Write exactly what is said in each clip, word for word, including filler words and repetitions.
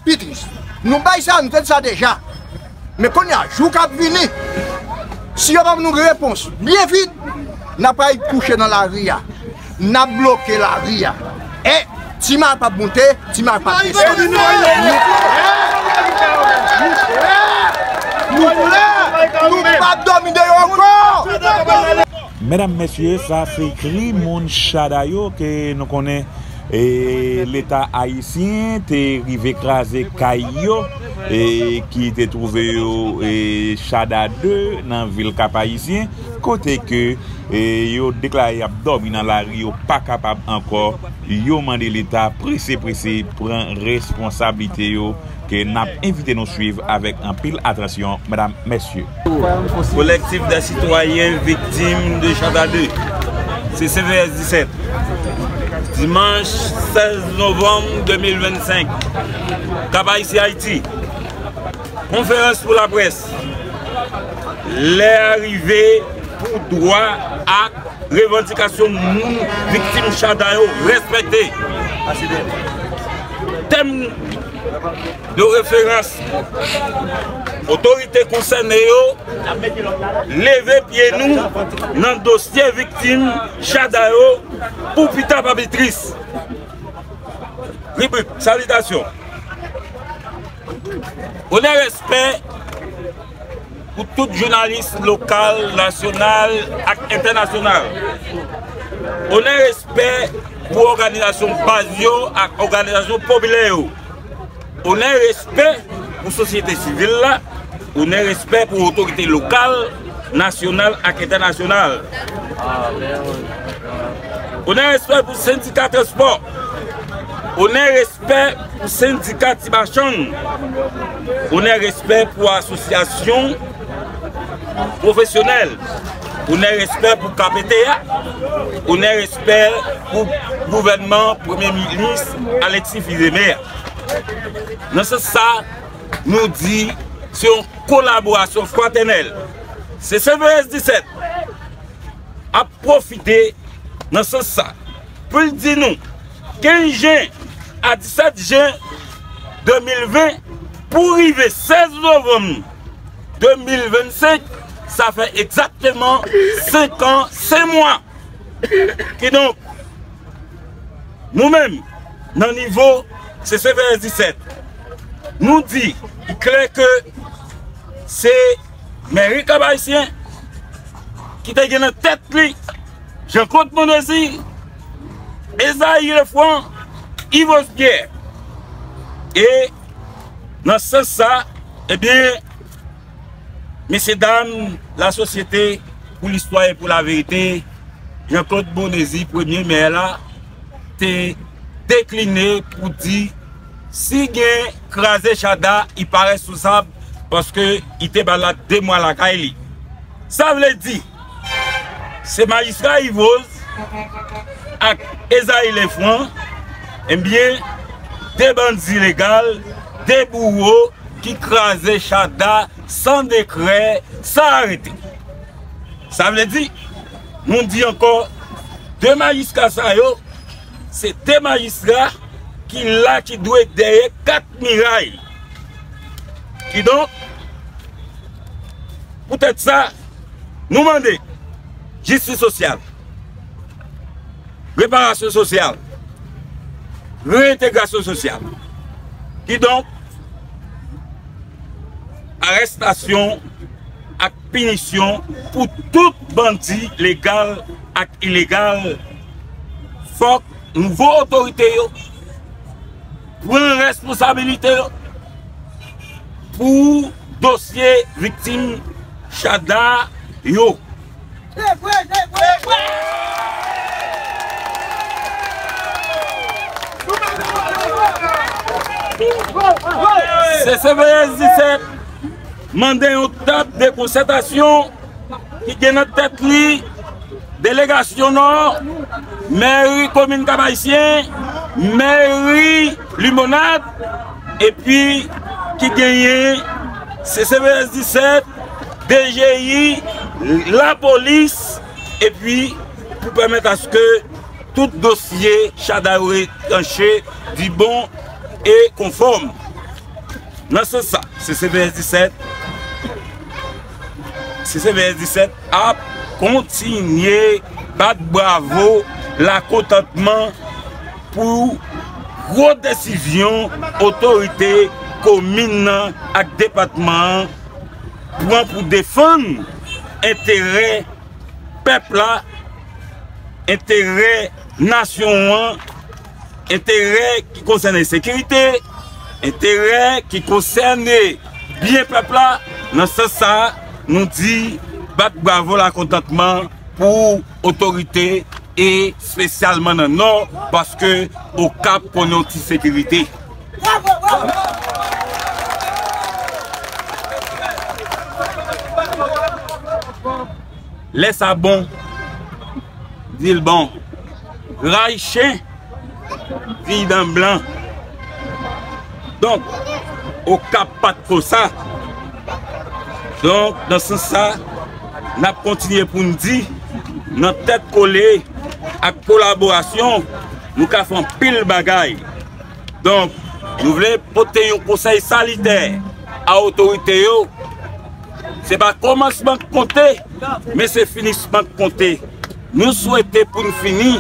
Pi tris. Nou bay sa, nou te di sa deja. Men kounye a, jou k ap vini, si yo pa ban nou repons byen vit, n ap al kouche nan lari a. N ap bloke lari a. E ti mal p ap monte, ti mal p ap desann. Nou, nou, nou p ap dòmi deyò ankò. Medam, mesye, sa se kri moun Chada yo ke nou konnen e Leta ayisyen te rive kraze kay yo e ki te twouve yo e Chada de nan vil Kap Ayisyen, kote ke e yo deklare y ap dòmi nan lari, yo pa kapab ankò. Yo mande Leta prese prese pran responsablite yo ke n ap envite nou swiv avèk anpil atansyon, medam, mesye. Collectif des citoyens victimes de Chada de, C C V S disèt. Dimanch sèz novanm de mil vennsenk, Kap Ayisyen, Ayiti. Konferans pou laprès. Lè a rive pou dwa ak revandikasyon moun viktim Chada yo respekte. Tèm de referans, otorite konsène yo leve pye nou nan dosye viktim Chada yo pou pita pa pi tris. Ribrik salitasyon. Onè, respè pou tout jounalis lokal, nasyonal ak entènasyonal. Onè, respè pou òganizasyon baz yo ak òganizasyon popilè yo. Onè, respè pou sosyete sivil la. Onè, respè pou otorite lokal, nasyonal ak entènasyonal. Onè, respè pou sendika transpò. Onè, respè pou sendika ti machann. Onè, respè pou asosyasyon pwofesyonèl. Onè, respè pou K P T A. Onè, respè pou gouvènman Premye Minis Alexis Fils-Aimé a. Nan sans sa, nou di se yon kolaborasyon fratènèl. C C V S disèt ap pwofite nan sans sa pou l di nou kenz jen a disèt jen de mil ven pou rive sèz novanm de mil vennsenk, sa fè egzakteman senk an, senk mwa. Kidonk, nou menm, nan nivo C C V S disèt, nou di klè ke se mèri Kap Ayisyen ki te gen nan tèt li Jean Claude Mondésir, Esaïe Lefranc, Yvos Pierre. E nan sans sa, ebyen, mesyedam, lasosyete pou listwa e pou laverite, Jean Claude Mondésir, premye mè la, te dekline pou di si gen kraze Chada, li pa responsab paske li te ba l de mwa lakay li. Sa vle di, se majistra Yvos ak Esaïe Lefranc, ebyen, de bandi ilegal, de bouro ki kraze Chada san dekrè, san arete. Sa vle di, nou di ankò, de majistra sa yo, se de majistra ki la, ki dwe dèyè kat miray. Kidonk, poutèt sa, nou mande jistis sosyal, reparasyon sosyal, reyentegrasyon sosyal. Kidonk, arèstasyon ak pinisyon pou tout bandi legal ak ilegal. Fòk nouvo otorite yo pran responsabilite yo pou dosye viktim Chada yo. C C V S disèt mande yon tab de konsètasyon ki gen nan tèt li delegasyon Nò, mèri komin Kap Ayisyen, mèri Limonad, epi ki genyen C C V S disèt, D G I, lapolis, epi pou pèmèt aske tout dosye Chada yo tranche di bon e konfòm. Nan sans sa, C C V S disèt, C C V S disèt ap kontinye bat bravo lakontantman pou gwo desizyon otorite komin nan ak depatman an pran pou defann enterè pèp la, enterè nasyon an, enterè ki konsène sekirite, enterè ki konsène byen pèp la. Nan sans sa, nou di bat bravo lakontantman pou otorite, espesyalman nan Nò, paske Okap konnen yon ti sekirite. Lè sa bon, di l bon. Ray chen, di dan blan. Donk, Okap pa t konsa. Donk, nan sans sa, n ap kontinye pou n di, nan tèt kole ak kolaborasyon, nou ka fè anpil bagay. Donk, nou vle pote yon konsèy salitè a otorite yo. Se pa kòmansman k konte, men se finisman k konte. Nou swete pou n fini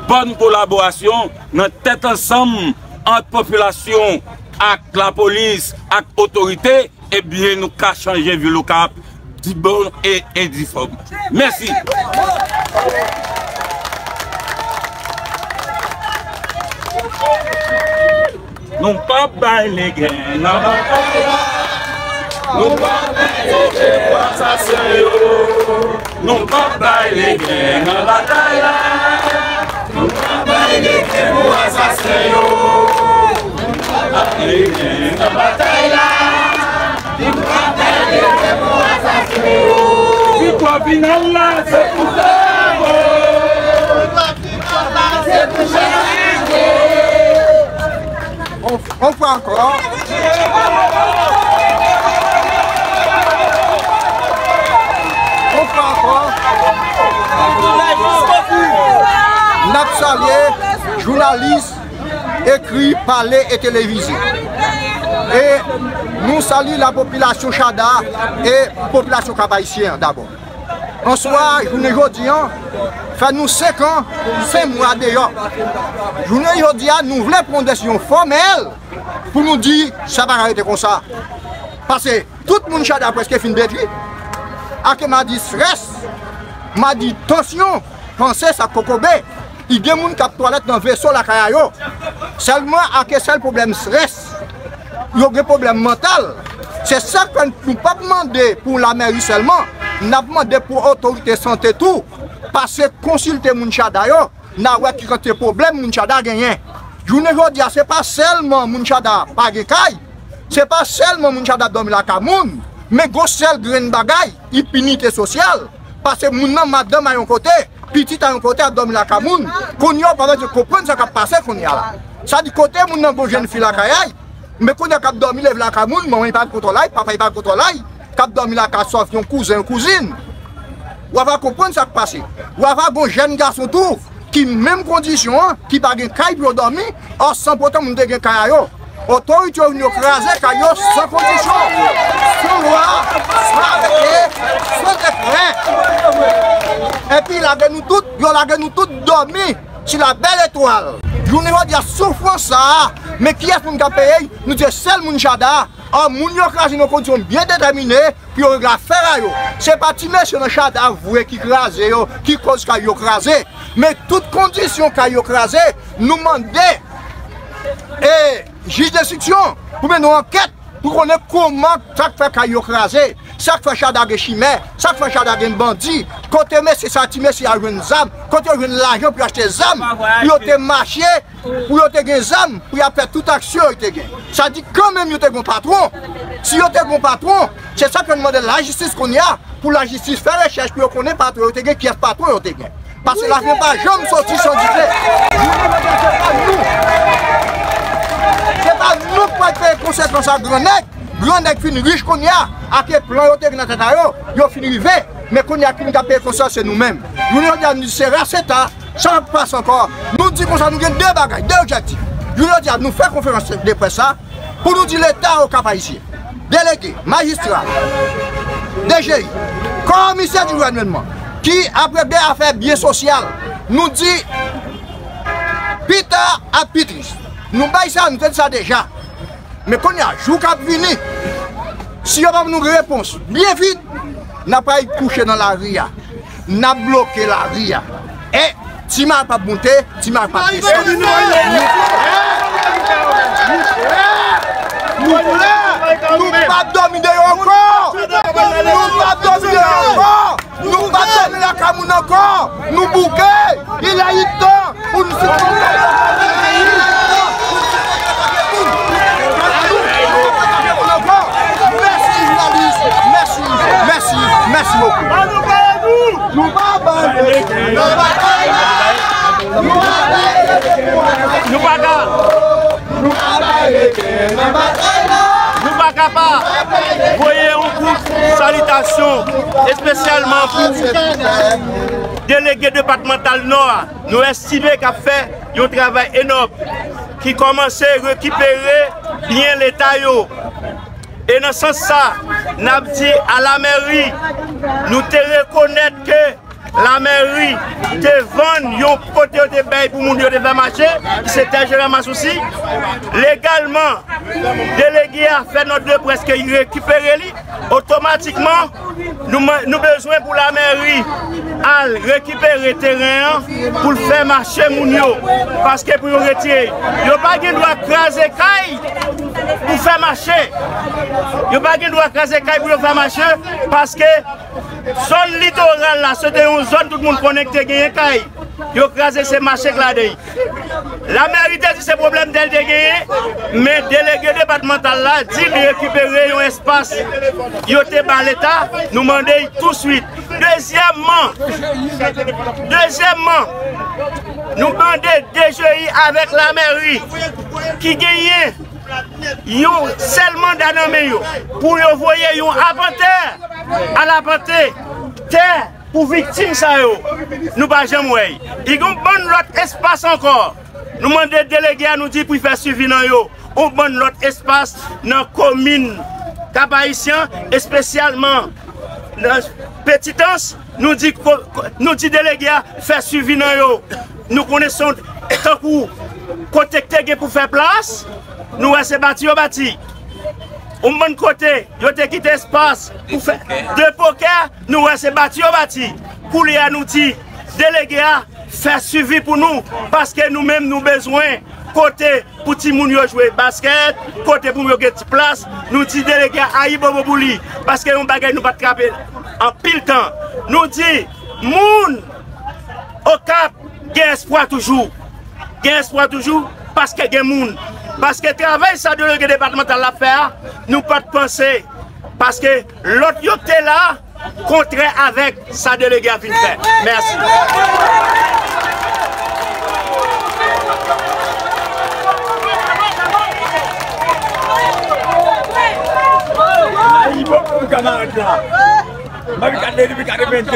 bòn kolaborasyon nan tèt ansanm ant popilasyon ak lapolis ak otorite, ebyen, nou ka chanje vil Okap di bon e, e di fòm. Mèsi. Nou p ap bay legen nan batay la. Nou p ap bay legen pou asasen yo. Nou p ap bay legen nan batay la. Nou p ap bay legen pou asasen yo. Nou p ap bay legen nan batay la. Nou p ap bay legen pou asasen yo. Viktwa final la, se pou Sango. On, on fwa ankò. On fwa ankò. N ap salye jounalis, ekri, pale e televize. E nou salye lapopilasyon Chada e popilasyon Kap Ayisyen an dabò. Answa, jounen jodi a, fè nou senk an, senk mwa deyò. Jounen jodi a, nou vle pran yon desizyon fòmèl pou nou di sa pa ka rete konsa. Paske tout moun Chada prèske fin detwi. Ake m a di estrès, m a di tansyon, panse sa kokobe. I gen moun k ap twalèt nan veso lakay a yo. Sèlman ake sèl pwoblèm estrès, yo gen pwoblèm mantal. Se sa k fè nou p ap mande pou lamèri sèlman, n ap mande pou otorite sante tou. Pase konsilte moun Chada yo, n a wè ki kantite pwoblèm moun Chada genyen. Jounen jodi a, se pa sèlman moun Chada pa gen kay, se pa sèlman moun Chada ap dòmi lakay moun, men gon sèl grenn bagay, enpinite sosyal. Pase moun nan, madanm a yon kote, pitit a yon kote ap dòmi lakay moun. Kounye a, w pa bezwen konprann sa k ap pase kounye a la. Sa di kote moun nan gon jèn fi lakay ay, men kounye a k ap dòmi leve lakay moun, manman li pa gen kontwòl ay, papa li pa gen kontwòl ay, k ap dòmi lakay sòf yon kouzen, yon kouzin. W a va konprann sa k pase. W a va gon jèn gason tou, ki menm kondisyon an, ki pa gen kay pou yo dòmi, ò, san poutan moun te gen kay a yo. Otorite yo vin yo kraze kay yo san kondisyon, san lwa, san arete, san dekrè. Epi lage nou tout, yo lage nou tout dòmi sou la bèl etwal. Jounen jodi a soufrans sa a, men kiyès moun k ap peye l? Nou di se sèl moun Chada a. Ò, moun yo kraze nan kondisyon byen detèmine, pou yo regle afè a yo. Se pa ti mesye nan Chada vre ki kraze yo, ki koz kay yo kraze. Men tout kondisyon kay yo kraze, nou mande, e, jij denstriksyon pou mennen yon ankèt pou konnen kòman sa k fè kay yo kraze, sa k fè Chada gen chimè, sa k fè Chada gen bandi, kote mesye sa, ti mesye a jwenn zam, kote yo jwenn lajan pou yo achte zam, pou yo te mache, pou yo te gen zam, pou y ap fè tout aksyon yo te gen. Sa di kanmenm yo te gon patwon. Si yo te gon patwon, se sa ke n mande lajistis kounye a, pou lajistis fè rechèch pou yo konnen patwon yo te gen, kiyès patwon yo te gen. Paske lafen pa janm soti san dife. Jounen jodi a, se pa nou. Se pa nou k pral peye konsekans a grannèg. Grannèg fin rich kounye a, ake plan yo te gen nan tèt a yo, yo fin rive. Men kounye a, ki moun k ap peye konsekans, se nou menm. Jounen jodi a, nou di se raseta, sa p ap pase ankò. Nou di konsa, nou gen de bagay, de objektif. Jounen jodi a, nou fè konferans de près sa, Pou nou di Leta Okap Ayisyen, delege, majistra, D G I, komisè di gouvènman ki ap regle afè byen sosyal, nou di pita ap pi tris. Nou bay sa, nou te di sa deja. Men kounye a, jou k ap vini, si yo pa ban nou repons byen vit, n ap al kouche nan lari a. N ap bloke lari a. E Ti Mal p ap moute, Ti Mal p ap desann. Nou, nou, nou p ap dòmi deyò ankò. Nou p ap dòmi deyò ankò. Nou p ap dòmi lakay moun ankò. Nou bouke. Il est temps pou nou sipòte. Mèsi jounalis. Mèsi, mèsi, mèsi, mèsi bokou. Nou pa bay rete nan batay la. Nou pa bay rete nan batay la. Nou pa ka. Nou pa bay rete nan batay la. Nou pa ka pa voye yon kout salitasyon espesyalman pou delege depatmantal Nò a. Nou estime k ap fè yon travay enòm ki kòmanse rekipere byen Leta yo. E nan sans sa, n ap di a lamèri, nou te rekonèt ke lamèri te vann yon kote yo te bay pou moun yo te fè mache, ki se tè Jera Masousi. Legalman, delege a fè nòt de près ke li rekipere li. Otomatikman, nou, nou bezwen pou lamèri al rekipere teren an pou l fè mache moun yo. Paske pou yo retire, yo pa gen dwa kraze kay pou fè mache. Yo pa gen dwa kraze kay pou yo fè mache, paske zòn litoral la, se te yon zòn tout moun konnen ki te genyen kay. Yo kraze, se mache k ladan l. Lamèri te di se pwoblèm tè l te genyen, men delege depatmantal la di li rekipere yon espas yo te ba Leta, nou mande l touswit. Dezyèmman, dezyèmman, nou mande D G I avèk lamèri ki genyen yon sèl manda nan men yo pou yo voye yon apantè al apante tè pou viktim sa yo, nou pa janm wè l. Li gen yon bann lòt espas ankò. Nou mande delege a, nou di pou l fè swivi nan yo. Yon bann lòt espas nan komin Kap Ayisyen, espesyalman nan Petitans, nou di ko-, ko-, nou di delege a fè swivi nan yo. Nou konnen se yon tankou kote k te gen pou fè plas, nou wè se bati yo bati. Yon bann kote, yo te kite espas pou fè de pokè, nou wè se bati yo bati. Koulye a nou di, delege a, fè swivi pou nou, paske nou menm nou bezwen kote pou timoun yo jwe baskèt, kote pou yo gen ti plas. Nou di delege a ayibobo pou li, paske yon bagay nou pa t ka fè anpil tan. Nou di, moun Okap gen espwa toujou. Gen espwa toujou, paske gen moun. Paske travay sa delege depatmantal la ap fè a, nou pa t panse. Paske lòt yo k te la, kontrè avèk sa delege a vin fè. Mèsi. Ayibobo pou kanmarad la. M ap gade depi katrevenndez.